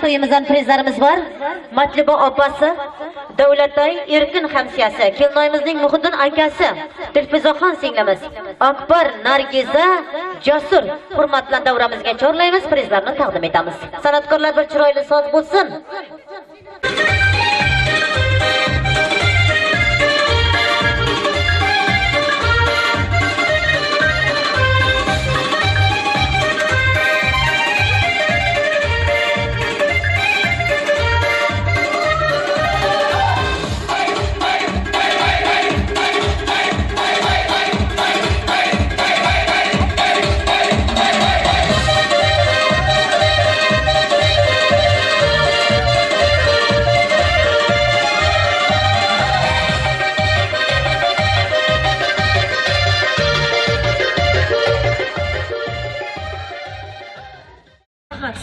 To'yimizdan prizlarimiz bor. Matluba opasi, Davlatay Erkin hamsiyasi, kelinoyimizning Muhiddin akasi, Dilfuzaxon singlimiz, Akbar, Nargiza, Jasur hurmat bilan davramizga chorlaymiz, prizlarni taqdim etamiz. San'atkorlar bir chiroyli soz bo'lsin.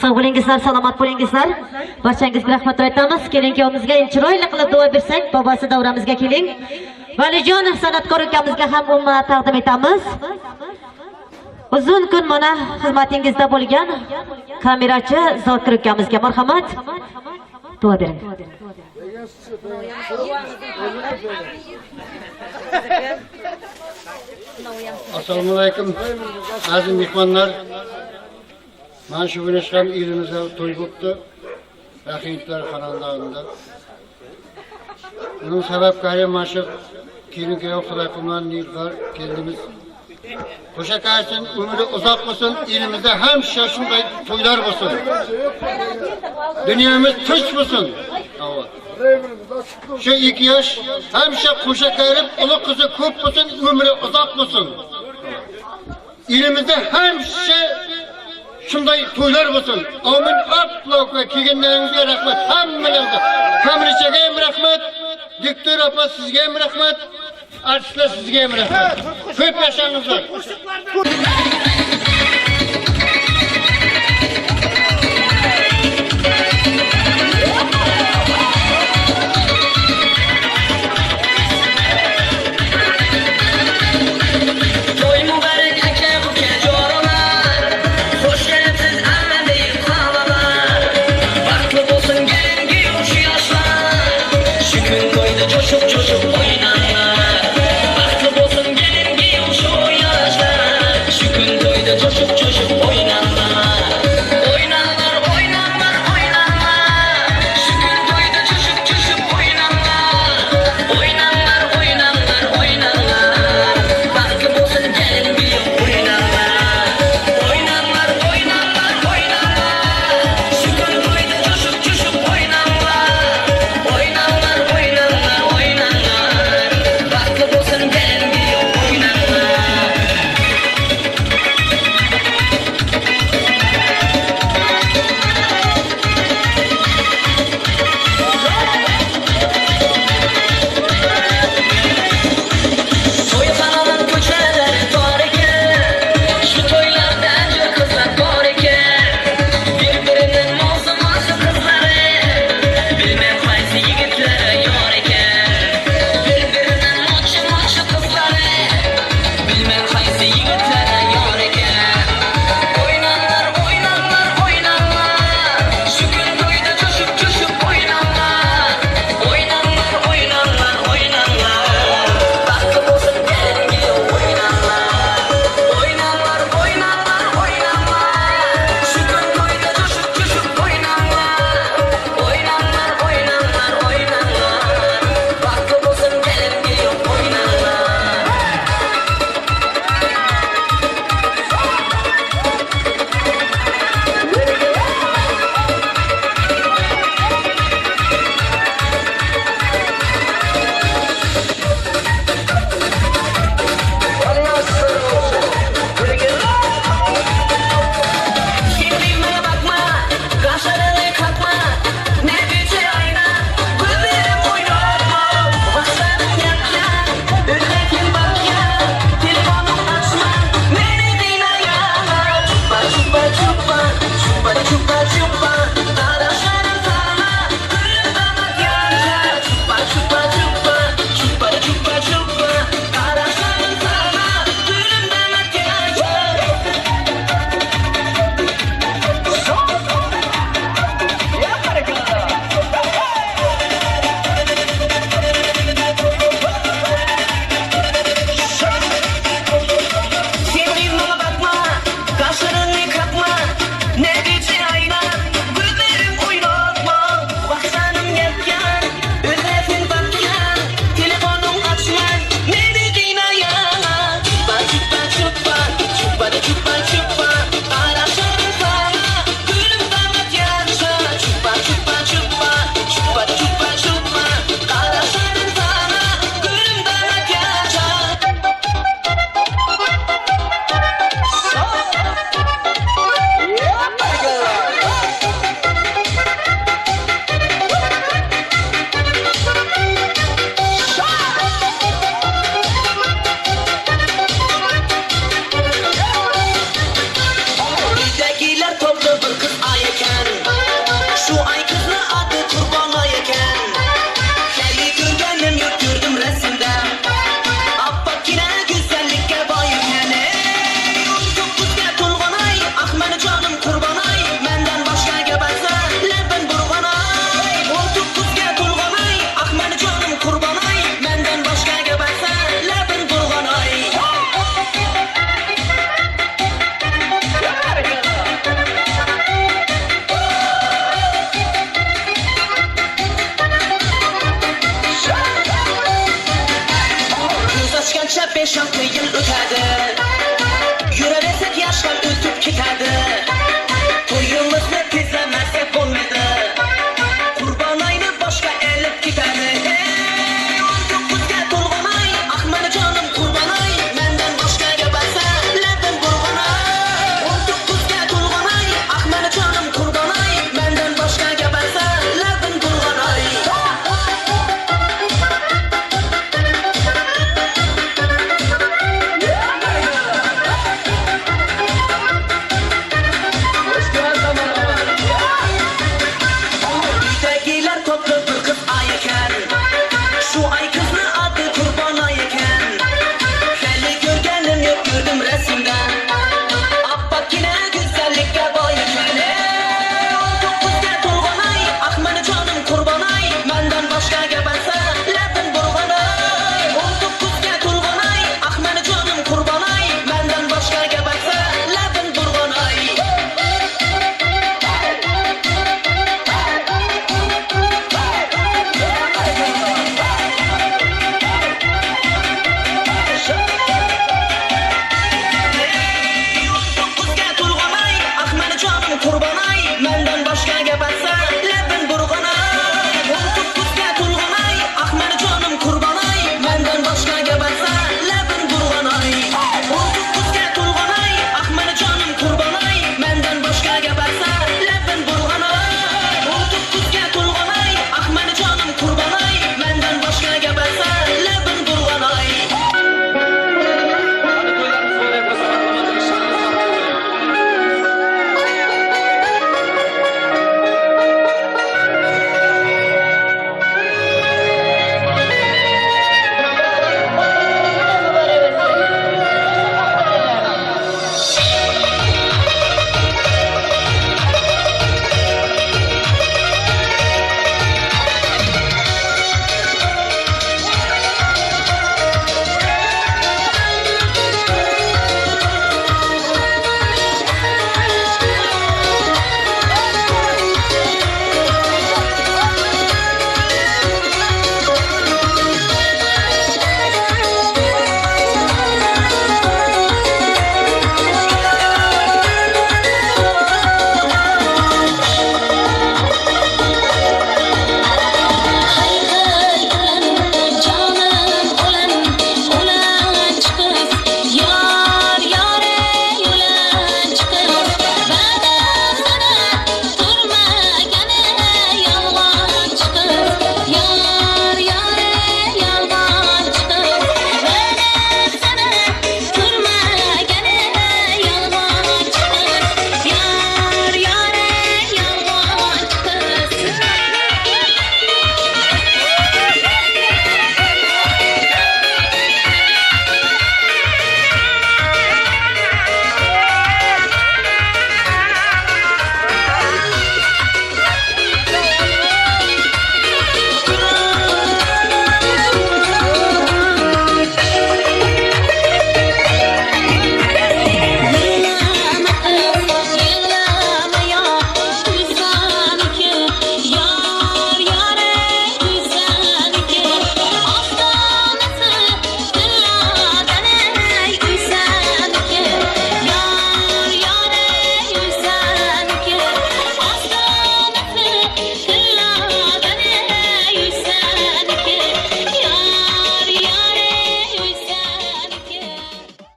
Sog' bo'lingizlar, salomat bo'lingizlar. Barchangizga rahmat aytamiz. Keling, kuyovimizga chiroyli qilib duo bersak, bobosi davramizga keling. Valijonov san'atkor ukamizga ham umma taqdim etamiz. Uzun kun mana xizmatingizda bo'lgan kamerachi Zokir ukamizga marhamat. Duo bering. Assalomu alaykum aziz mehmonlar. Mana shu ham elimizda to'y bo'pti. Rahimlar xonadonida. Buning sababkori mana shu kelin kuyov Xudoyqulman Nilufar kelinimiz. Qo'sha qarsin, umri uzoq bo'lsin, elimizda hamisha shunday to'ylar bo'lsin. Dunyomiz tinch bo'lsin. Shu ikki yosh hamisha qo'sha qarib, uli qizi ko'p bo'lsin, umri uzoq bo'lsin. Elimizda hamisha shunday to'ylar bo'lsin. Amin. Aploqqa kelganlaringizga rahmat. Hammangizga. Kamrichaga ham rahmat. Diktor opa sizga ham rahmat. Artistlar sizga ham rahmat. Ko'p yashangizlar.